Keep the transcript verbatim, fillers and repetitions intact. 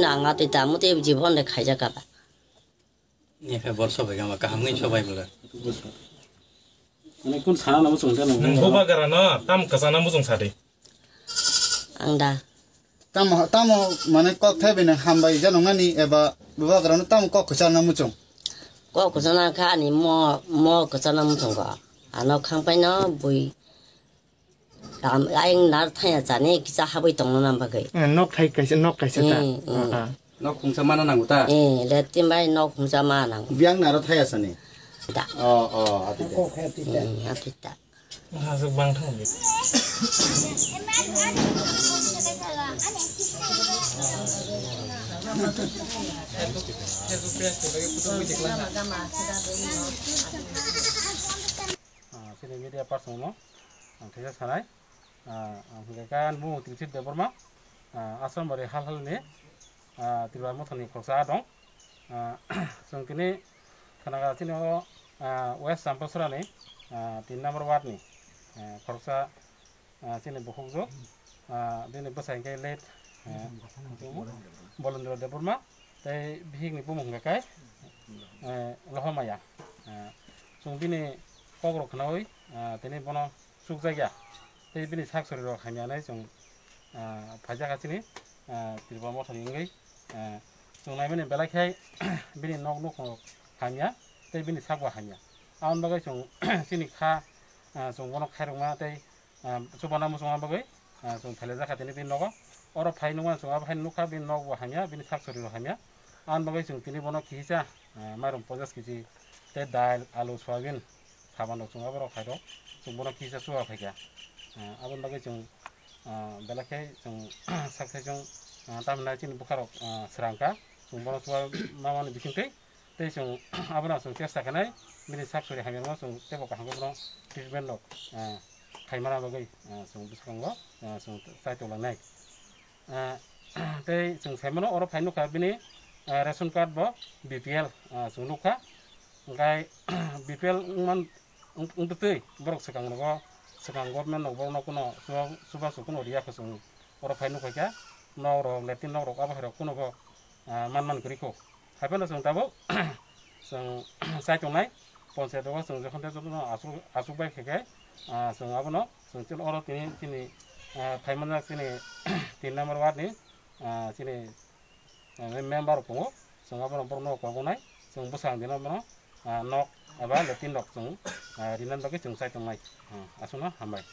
Ang atwi tamo tei jibon de khaijak kha ba. Ni khe bor sobai gama kaham ni sobai bwla. Ani kun sana namo chwng ta nang. Nwng bubagra no tam kwchana muchung sadi. Ang da. Tamo, tamo mane kok thai bai nang hambai jano ngani eba bubagra no tamo kok kwchana muchung. Kok kwchana kha ani mo, mo kwchana muchung ko. Ano khangpai no bui. Tam, ayang nar thaya chani kisa habwi tongna nam bagwi. Eh, nok thai kaisa, nok kaisa ta. Mm, mm. Ah, ah. Nok khungsa mana nango ta? Eh, letin bai nok khungsa ma nango. Biang naro thaya sani? Da. Oh, oh, ati ta. Mm, ati ta. Hasuk bang thang di. Ah, chini media person no ang kisa sanai. Ah, ang hingka ka bumung Trisip Debbarma, ah, Aswrambari hal hal ni, ah, Tripura Motha ni khoroksa dong. Ah, chwng tini khana ka chini o, ah, West Champasora ni, ah, tin number ward ni, ah, khoroksa, ah, chini bukhukjwk, ah, bini bwsai hwnkhe late, ah, Bolendra Debbarma. Tei bihikni bumung hwnkha khe, eh, Lohomaya. Eh, chwng bini kokrok khnaui, eh, tini bono chukjakya. Tei bini sak sorirok hamya hinwi chwng, eh, phaijak ha chini, eh, Tripura Mothani wngwi, eh, chwng naimani belai khe bini nok nukhungrok hamya tei bini sakbo hamya. Aboni bagwi chwng chini kha, eh, chwng bono khairokma tei ah, chubana muchungma bagwi, ah, chwng thailaijak kha tini bini nogo. Oro phai nukmani chwng abo haino nukha, bini nokbo hamya, bini sak sorirok hamya. Aboni bagwi chwng tini bono kisa, ah, mairum ponchash kg tei dal, alu, soyabin, sabanrok chwng aborok khairok, chwng bono kisa chuba phaikha. Ah, aboni bagwi chwng, ah, belai khe chwng sak sai chwng, ah, tamhinai chini bwkharok, ah, swrangkha, chwng bono chuba mamani bisingtwi. Tei chwng abono chwng chesta khainai, bini sak sori hamyarokno chwng teibo kaham khe bono treatment rok, ah, khaimana bagwi, ah, chwng bwskango, ah, chwng chaitok langnai. Ah, tei chwng saimano oro phai nukha bini, ah, ration card bo B P L, ah, chwng nukha. Hwnkhe B P L wngman, wng-, wngtwi borok swkang rogo, swkang government rok borokno kuno chuba, chubachu kuno riya khe chwng oro phai nukha khe nok rok, latrine nok rok abo hai rok kuno bo, ah, man man kwrwi kho. Haiphano chwng tabuk chwng chai tongnai, ponchayat rogo chwng jokhon tei jotono achuk, achuk bai khe khe, ah, chwng abono chwng chwng oro tini chini, ah, phaimanjak chini tin number ward ni, ah, chini, ah, member rok tongo, chwng abono borokno kok wngnai, chwng bwsang dino bono, ah, nok eba latrine rok chwng, ah, rinani bagwi chwng chai tongnai, ah, aswkno hambai.